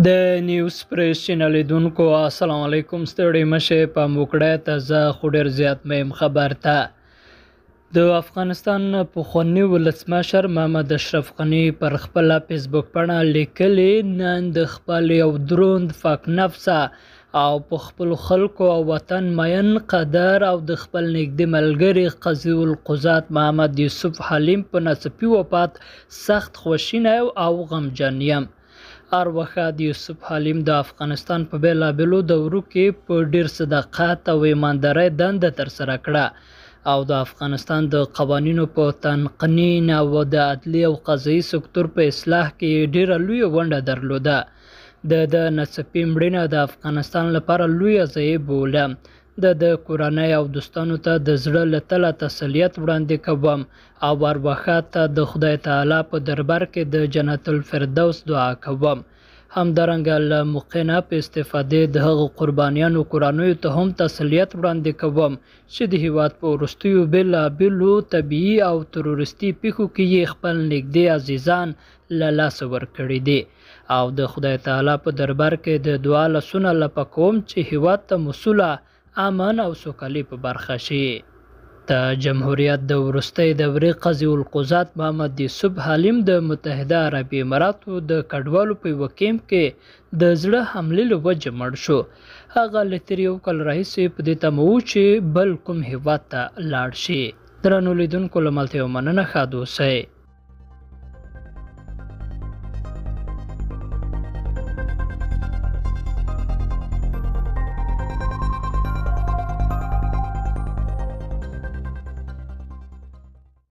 د نیوز پریس چینل لیدونکو السلام علیکم. ستړي مشه په موکړه تازه خو ډېر زیات مهم خبر ته. د افغانستان پخواني ولسمشر محمد اشرف غني پر خپله فیسبوک پاڼه لیکلي، نن د خپل یو دروند پاک نفسه او په خپلو خلکو او وطن مین قدر او د خپل نږدې ملګري قاضي القضات محمد یوسف حلیم په ناڅاپي وفات سخت خواشینی او غمجن یم. ارواښاد یوسف حلیم د افغانستان په بېلابېلو دورو کې په ډېر صداقت او ایماندارۍ دنده ترسره کړه او د افغانستان د قوانینو په تنقنین او د عدلي او قضایي سکتور په اصلاح کې یې ډېره لویه ونډه درلوده. د ده ناڅاپي مړینه د افغانستان لپاره لویه ضایع بولم. د ده کورنۍ او دوستانو ته د زړه له تله تسلیت وړاندې کوم او ارواښاد ته د خدای تعالی په دربار کې د جنت الفردوس دعا کوم. همدارنګه له موقع نه په استفادې د هغو قربانیانو کورنیو ته هم تسلیت وړاندې کوم چې د هیواد په وروستیو بېلابېلو طبیعي او تروریستي پیښو کې یې خپل نږدې عزیزان له لاسه ورکړي دي او د خدای تعالی په دربار کې د دعا لاسونه لپه کوم چې هیواد ته مو سوله، امن او سوکالي په برخه شي. د جمهوریت د وروستۍ دورې قاضي القضات محمد یوسف حلیم د متحده عربي اماراتو د کډوالو په یوه کیمپ کې د زړه حملې له وجې مړ شو. هغه له تېر یو کال راهیسې په دې تمه و چې بل کوم هیواد ته لاړ شي. درنو لیدونکو له ملتیا مننه، ښاد اوسئ.